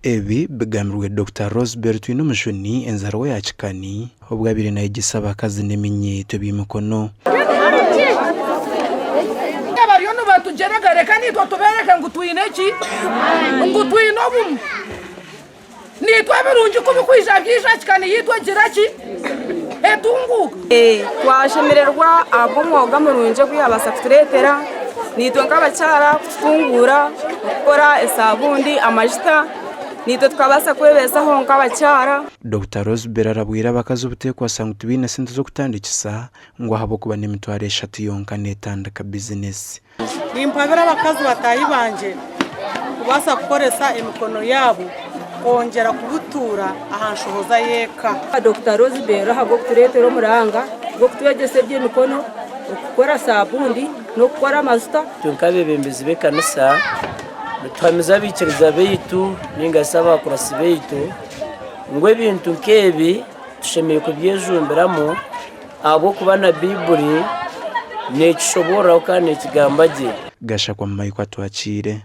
Ebi bigambirwe Dokita Rosebell Twinomujuni enzaarwa ya Kikani obu abaire nayegyesa abakazi n'eminyeeto eby'emikono. Bariyo nibatugyerega reka naitwe tubereke ngu twine ki? Ngu twine obumwe. Naitwe ebirungi ku bikwija byaija kika niyo itwe egira ki? Etunguuka. Twashemererwa ahabw'omwoga murungi ogu yaabaasa kutureetera naitwe nk'abakyara kututunguura okukora esabuuni, amajuta naitwe tukabaasa kwebeesaho nk'abakyara. Dokita Rosebell arabwire abakazi obuteekwasa ngu tibaine sente z'okutandikisa ngu ahabw'okuba n'emitwaro eshatu yonka neetandika bizinesi. Nimpabira abakazi bataahi bangye kubaasa kukoresa emikono yaabo kwongyera kubutuura aha nshohoza y'eka. Dokita Rosebell ahabw'okutureetera omuranga gw'okutwegyesa eby'emikono, okukora saabundi n'okukora amajuta. Itwe nk'abeebembezi b'ekanisa nituhamiza abaikiriza baitu nainga shi abakuratsi baitu ngu ebintu nk'ebi tushemereire kubyejumbiramu ahabw'okuba na Baiburi neekishoboororaho kandi neekigamba gye. Gashakwa Michael Atwakiire.